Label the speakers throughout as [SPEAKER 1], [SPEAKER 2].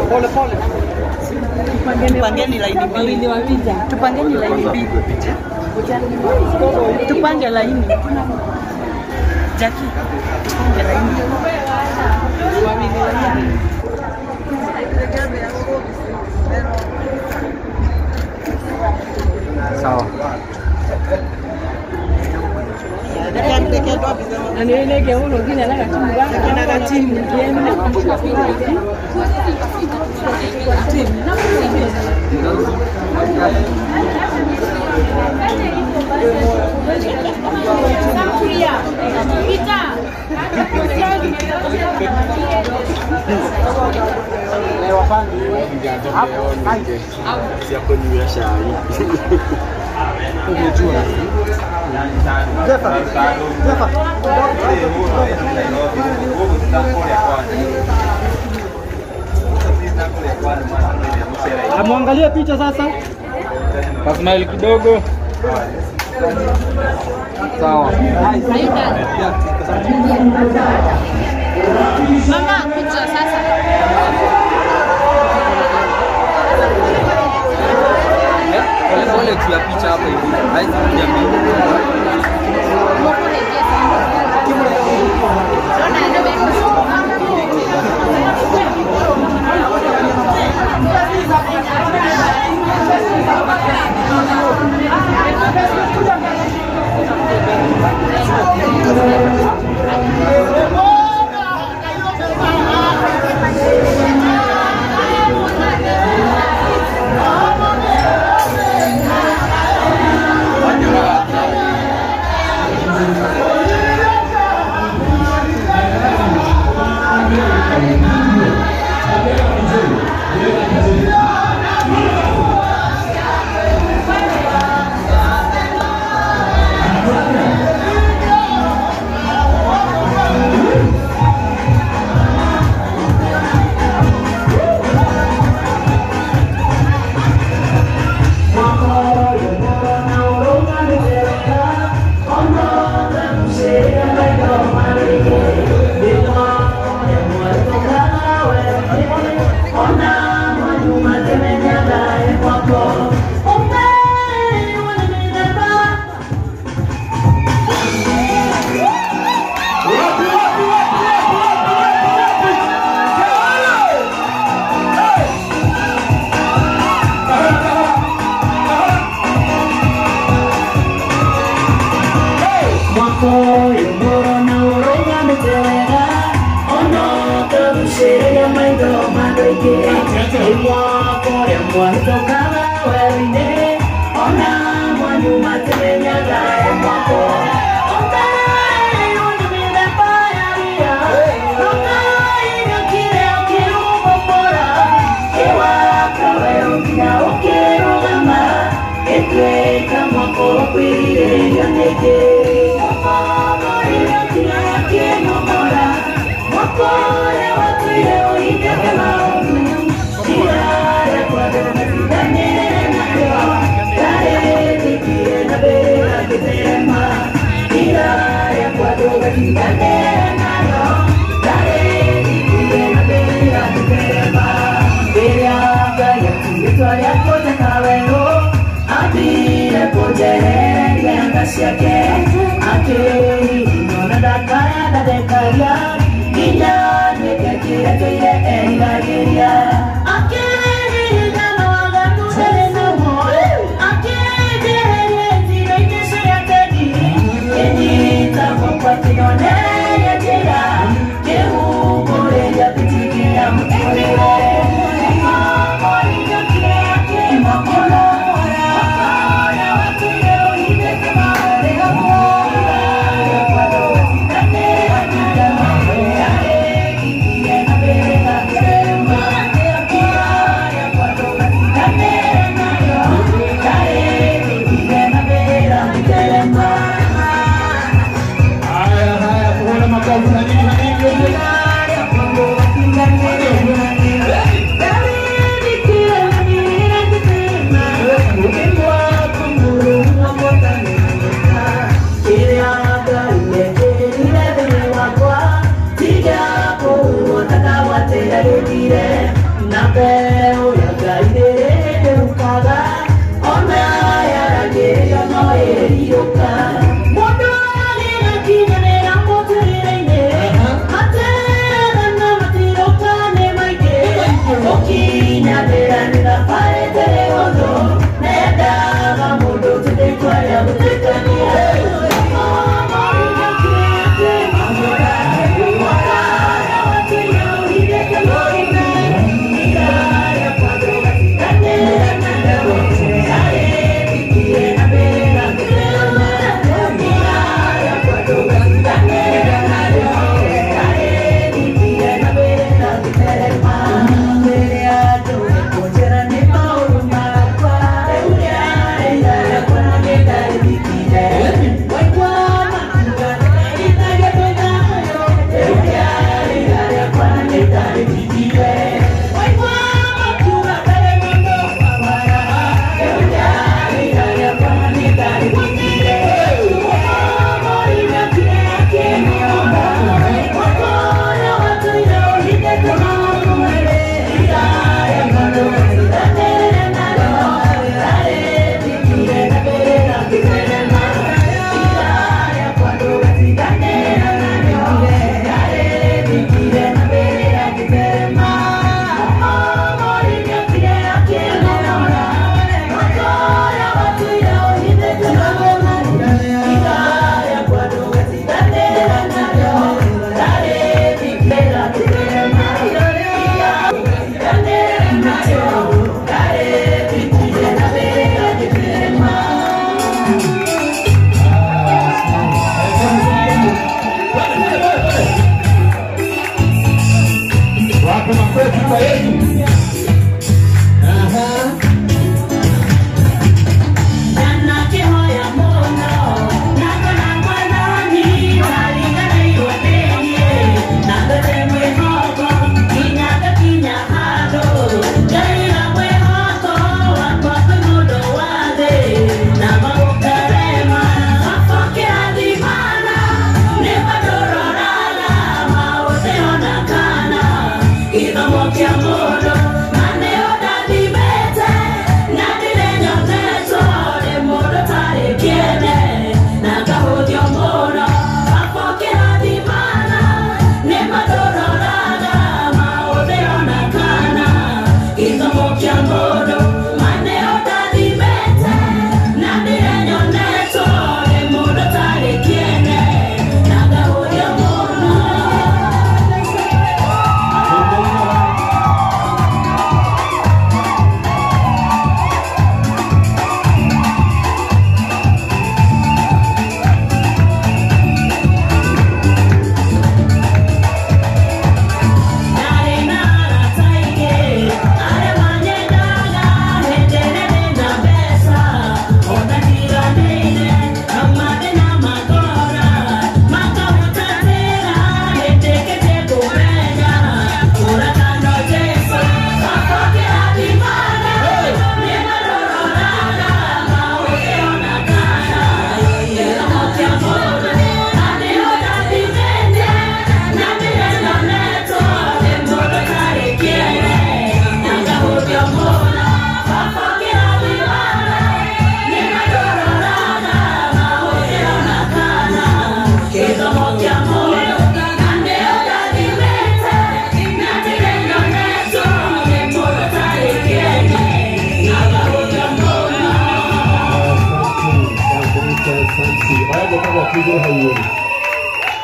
[SPEAKER 1] Pole pole.
[SPEAKER 2] Tupangeni laini mbili. Tupangeni laini mbili. Tupange laini. Jackie, tupange laini.
[SPEAKER 1] Sawa.
[SPEAKER 3] Amwangalie picha sasa.
[SPEAKER 1] Kasmail kidogo. Sawa.
[SPEAKER 4] Mama kuja sasa.
[SPEAKER 1] Pole pole tu ya picha hapa hivi. Haizi kuja mbele.
[SPEAKER 2] Yeah.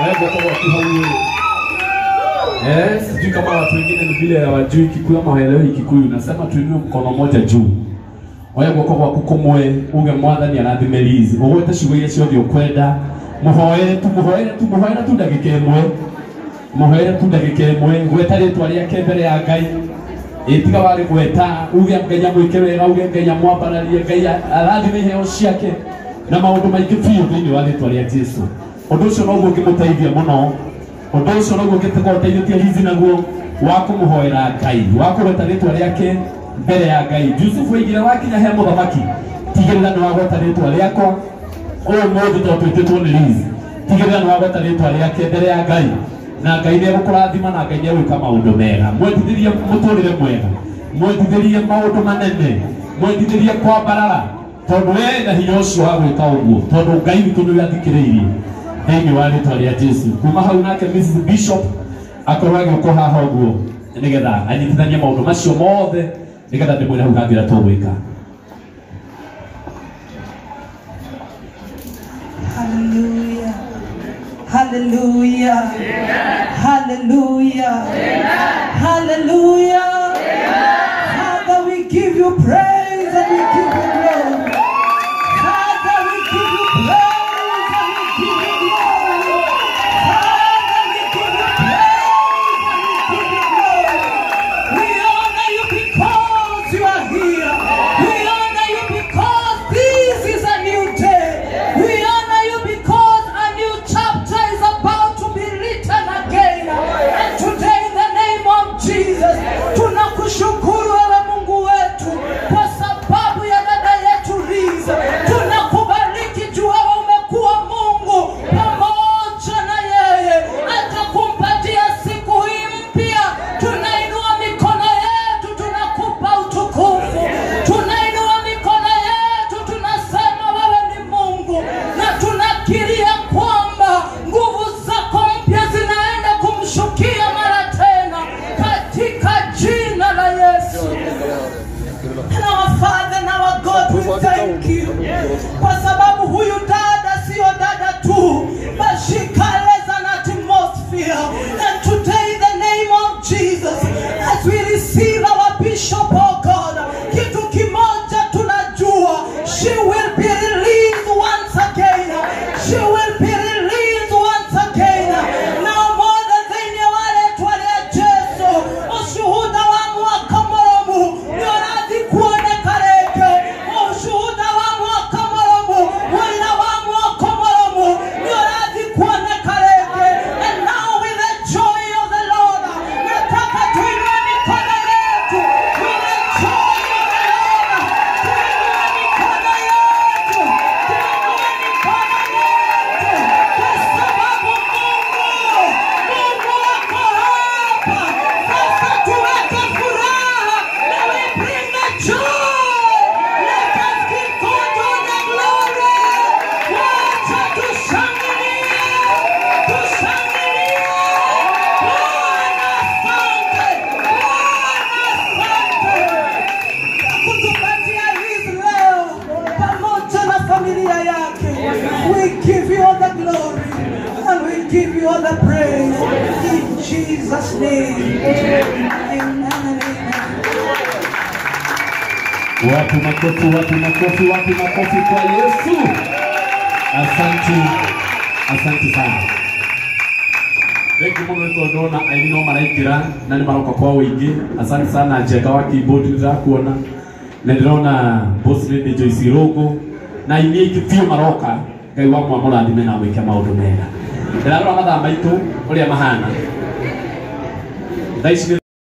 [SPEAKER 3] Oya guoko gwaku hau. Eh, sijui kama watu wengine ni vile hawajui Kikuyu ama hawaelewi Kikuyu. Nasema tuinue mkono moja juu. Oya guoko gwaku kumwe uge Mwathani arathime Liz. Ugwete ciugo iria ciothe ukwenda. Muhoere tu, muhoere tu, muhoere tu ndagĩka ĩmwe. Muhoere tu ndagĩka ĩmwe. Gweta rĩtwa rĩake mbere ya Ngai. Ĩtiga warĩ gweta uge Ngai amwĩke wega, uge Ngai amwambararie, Ngai arathime iheo ciake na maũndũ maingĩ biũ thĩinĩ wa rĩtwa rĩa Jesu. Ũndũ ũcio noguo ũngĩmũteithia mũno. Ũndũ ũcio noguo ũngĩkorwo ũteithĩtie Liz naguo wa kũmũhoera Ngai, wa kũgweta rĩtwa rĩake mbere ya Ngai. Jusufu aigire wakinya he mũthamaki, tigĩrĩra nĩ wagweta rĩtwa rĩakwa ũmũthĩ tondũ twĩtĩtwo nĩ Liz. Tigĩrĩra nĩ wagweta rĩtwa rĩake mbere ya Ngai, na Ngai nĩ egũkũrathima na Ngai nĩ egwĩka maũndũ mega. Mwendithĩrie mũtũrĩre mwega, mwendithĩrie maũndũ manene, mwendithĩrie kwambarara, tondũ we na hinya ũcio wa gwĩka ũguo, tondũ Ngai witũ nĩwe athikĩrĩirie thĩinĩ wa rĩtwa rĩa Jesu. Kuma hau nake Mrs. Bishop akorwo agĩũka haha ũguo nĩgetha anyitithanie maũndũ macio mothe, nĩgetha ndĩmwĩre hau hangĩ ũrĩa tũgwĩka.
[SPEAKER 2] Hallelujah. Hallelujah. Hallelujah. Hallelujah. Father, we give you praise and we give you glory. Father, we give you praise and we give you glory. Father, we give you praise and we give you glory. We honor you because you are here. We honor you because this is a new day. We honor you because a new chapter is about to be written again. And today, in the name of Jesus, tunakushukuru wewe Mungu wetu kwa sababu ya dada yetu Liz. Tunakubariki juu wewe umekuwa Mungu pamoja na yeye, atakumpatia siku hii mpya. Tunainua mikono yetu, tunakupa utukufu. Tunainua mikono yetu, tunasema wewe ni Mungu, na tunakiria kwamba nguvu zako mpya zinaenda kumshukia mara tena katika jina la Yesu. And our Father and our God, we thank you. Kwa sababu huyu dada sio dada tu, but she carries an atmosphere. And today, in the name of Jesus, as we receive our bishop, oh God, kitu kimoja tunajua, she will be released once again. She will be released once again. Na ũmũthĩ thĩinĩ wa rĩtwa rĩa Jesu, ushuhuda wa mwaka mũrũmu nĩ ũrathiĩ kuoneka rĩngĩ. Ushuhuda wa mwaka mũrũmu, ũira wa mwaka mũrũmu nĩ ũrathiĩ kuoneka rĩngĩ. And now with the joy of the Lord, nataka tuinue mikono yetu. With the joy of the Lord, tuinue mikono yetu. Tuinue mikono yetu. Kwa sababu Mungu ako hapa. Sasa tuweke furaha. May we bring the joy. Let us give God all the glory. Wacha tushangilie. Tushangilie. Bwana asante. Bwana asante kutupatia Liz leo pamoja na familia yake. We give you all the glory and we give you all the praise in Jesus' name. Amen and amen.
[SPEAKER 3] Wapi makofi, wapi makofi, wapi makofi kwa Yesu. Asante, asante sana. Thank you mũno nĩ tondũ ndona aini no maraingĩra na nĩ maroka kwa ũingĩ. Asante sana Njenga wa keyboard, nĩndĩrakuona na ndĩrona Boss Lady Joyce Irũngũ na aini aingĩ biũ maroka. Ngai wa mwamũrathime na mwĩke maũndũ mega. Ndĩrarora mathaa maitũ ũrĩa mahana thaa ici nĩ